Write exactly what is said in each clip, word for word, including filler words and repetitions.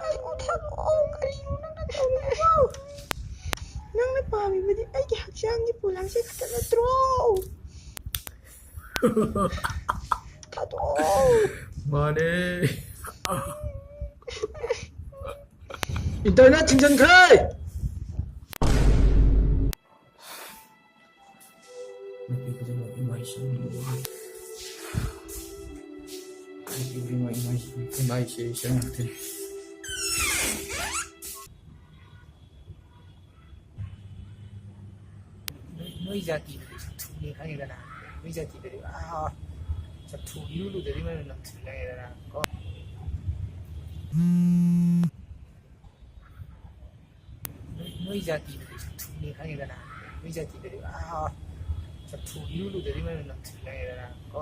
ꯑꯩꯕꯨ ꯊꯥꯗꯣꯛꯑꯣ꯫ ꯀꯔꯤꯅꯣ ꯅꯪꯅ ꯇꯧꯔꯤꯕꯣ? ꯅꯪꯅ ꯄꯥꯝꯃꯤꯕꯗꯤ ꯑꯩꯒꯤ ꯍꯛꯆꯥꯡꯒꯤ ꯄꯣꯂꯥꯡꯁꯦ ꯈꯛꯇ ꯅꯠꯇ꯭ꯔꯣ? ꯊꯥꯗꯣꯛꯑꯣ꯫ ꯃꯥꯅꯦ꯫ ꯏꯟꯇꯔꯅꯦꯠ ꯊꯤꯡꯖꯤꯟꯈ꯭ꯔꯦ꯫ ꯅꯨꯄꯤ ꯈꯨꯗꯤꯡꯃꯛ ꯏꯃꯥ ꯏꯆꯥ ꯅꯨꯡꯉꯥꯏ꯫ ꯅꯨꯄꯤ ꯈꯨꯗꯤꯡꯃꯛ ꯏꯃꯥ ꯏꯆꯥ ꯏꯆꯥ ꯉꯥꯛꯇꯅꯤ꯫ ꯅꯣꯏ, ꯅꯣꯏ ꯖꯥꯇꯤꯗꯗꯤ ꯆꯠꯊꯨꯅꯤ ꯈꯪꯉꯦꯗꯅ? ꯅꯣꯏ ꯖꯥꯇꯤꯗꯗꯤ, ꯑꯥ, ꯆꯠꯊꯨ ꯏꯔꯨ ꯂꯨꯗꯗꯤ ꯃꯅꯝ ꯅꯝꯊꯤ ꯈꯪꯉꯦꯗꯅ? ꯀꯣ? ꯅꯣꯏ, ꯅꯣꯏ ꯖꯥꯇꯤꯗꯗꯤ ꯆꯠꯊꯨꯅꯤ ꯈꯪꯉꯦꯗꯅ? ꯅꯣꯏ ꯖꯥꯇꯤꯗꯗꯤ, ꯑꯥ, ꯆꯠꯊꯨ ꯏꯔꯨ ꯂꯨꯗꯗꯤ ꯃꯅꯝ ꯅꯝꯊꯤ ꯈꯪꯉꯦꯗꯅ? ꯀꯣ?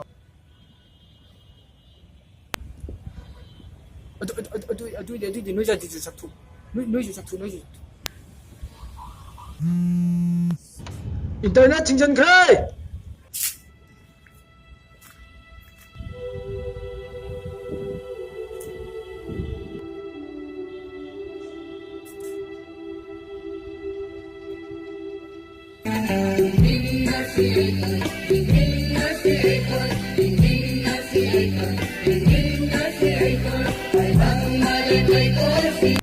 ꯑꯗꯨ, ꯑꯗꯨ, ꯑꯗꯨ, ꯑꯗꯨ, ꯑꯗꯨꯏꯗꯤ, ꯑꯗꯨꯏꯗꯤ ꯅꯣꯏ ꯖꯥꯇꯤꯁꯨ ꯆꯠꯊꯨ꯫ ꯅꯣꯏ, ꯅꯣꯏꯁꯨ ꯆꯠꯊꯨ, ꯅꯣꯏꯁꯨ ꯆꯠꯊꯨ꯫ ꯏꯟꯇꯔꯅꯦꯠ ꯊꯤꯡꯖꯤꯟꯈ꯭ꯔꯦ꯫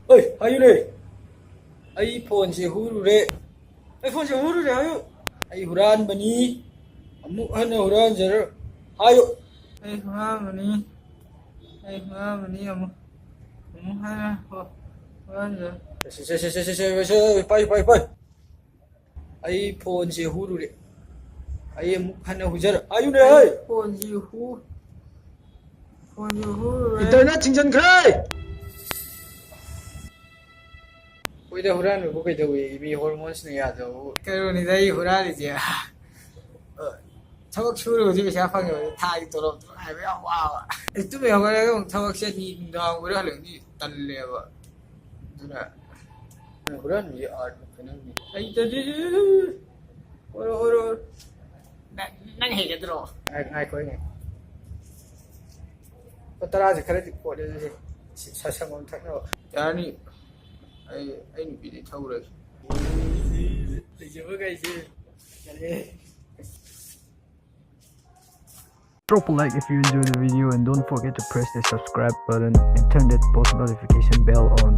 ꯑꯣꯏ, ꯍꯥꯏꯌꯨꯅꯦ꯫ ꯑꯩ ꯐꯣꯟꯁꯦ ꯍꯨꯔꯨꯔꯦ꯫ ꯑꯩ ꯐꯣꯟꯁꯦ ꯍꯨꯔꯨꯔꯦ ꯍꯥꯏꯌꯨ꯫ ꯑꯩ ꯍꯨꯔꯥꯟꯕꯅꯤ꯫ ꯑꯃꯨꯛ ꯍꯟꯅ ꯍꯨꯔꯥꯟꯖꯔ-, ꯍꯥꯏꯌꯨ꯫ ꯑꯩ ꯍꯨꯔꯥꯟꯕꯅꯤ꯫ ꯑꯩ ꯍꯨꯔꯥꯟꯕꯅꯤ꯫ ꯑꯃꯨꯛ, ꯑꯃꯨꯛ ꯍꯟꯅ ꯍꯨ-, ꯍꯨꯔꯥꯟꯖꯔ-, ꯁꯦ, ꯁꯦ, ꯁꯦ, ꯄꯥꯏ, ꯄꯥꯏ, ꯄꯥꯏ꯫ ꯑꯩ ꯐꯣꯟꯁꯦ ꯍꯨꯔꯨꯔꯦ꯫ ꯑꯩ ꯑꯃꯨꯛ ꯍꯟꯅ ꯍꯨꯖꯔ-, ꯍꯥꯏꯌꯨꯅꯦ, ꯑꯩ ꯍꯩ! ꯐꯣꯟꯁꯤ ꯍꯨ-, ꯐꯣꯟꯁꯤ ꯍꯨꯔꯨꯔꯦ꯫ ꯏꯟꯇꯔꯅꯦꯠ ꯊꯤꯡꯖꯤꯟꯈ꯭ꯔꯦ! ꯍꯣꯏꯗ, ꯍꯨꯔꯥꯟꯕꯕꯨ ꯀꯩꯗꯧꯋꯤ? ꯃꯤ ꯍꯣꯔꯃꯣꯟꯁꯅ ꯌꯥꯗꯕꯕꯨ꯫ ꯀꯩꯅꯣꯅꯤꯗ ꯑꯩ ꯍꯨꯔꯥꯜꯂꯤꯁꯦ꯫ ꯊꯕꯛ ꯁꯨꯔꯨꯕꯁꯤ ꯄꯩꯁꯥ ꯐꯪꯉꯦꯕ, ꯊꯥꯒꯤ ꯇꯣꯂꯣꯞꯇꯣ ꯉꯥꯏꯕ ꯌꯥꯝ ꯋꯥꯕ꯫ ꯑꯩ ꯇꯨꯝꯕ ꯍꯧꯒꯠꯂꯒ ꯑꯃꯨꯛ ꯊꯕꯛ ꯆꯠꯅꯤ, ꯅꯨꯡꯗꯥꯡ ꯑꯣꯏꯔ ꯍꯜꯂꯛꯅꯤ, ꯇꯜꯂꯦꯕ꯫ ꯑꯗꯨꯅ ꯅꯪ ꯍꯨꯔꯥꯟꯕꯒꯤ ꯑꯥꯔꯠ ꯃꯈꯜ ꯑꯃꯅꯤ꯫ ꯑꯩ ꯇꯜꯂꯤ꯫ ꯑꯣꯏꯔꯣ, ꯑꯣꯏꯔꯣ, ꯑꯣꯏꯔꯣ꯫ ꯅꯪ, ꯅꯪ ꯍꯩꯒꯗ꯭ꯔꯣ? ꯉꯥꯏ-, ꯉꯥꯏꯈꯣ, ꯉꯥꯏꯈꯣ꯫ ꯂꯨꯄꯥ ꯇꯔꯥꯁꯦ ꯈꯔꯗꯤ ꯀꯣꯠꯂꯦ ꯑꯗꯨꯗꯤ꯫ ꯁꯤ ꯁ-, ꯁꯪꯒꯣꯝ ꯊꯛꯅꯕ꯫ ꯌꯥꯔꯅꯤ꯫ ꯑꯩ, ꯑꯩ ꯅꯨꯄꯤꯗꯤ ꯊꯧꯔꯒꯦ꯫ ꯂꯩꯖꯕꯈꯩꯁꯦ ꯌꯥꯔꯦ꯫ Drop a like if you enjoyed the video and don't forget to press the subscribe button and turn that post notification bell on.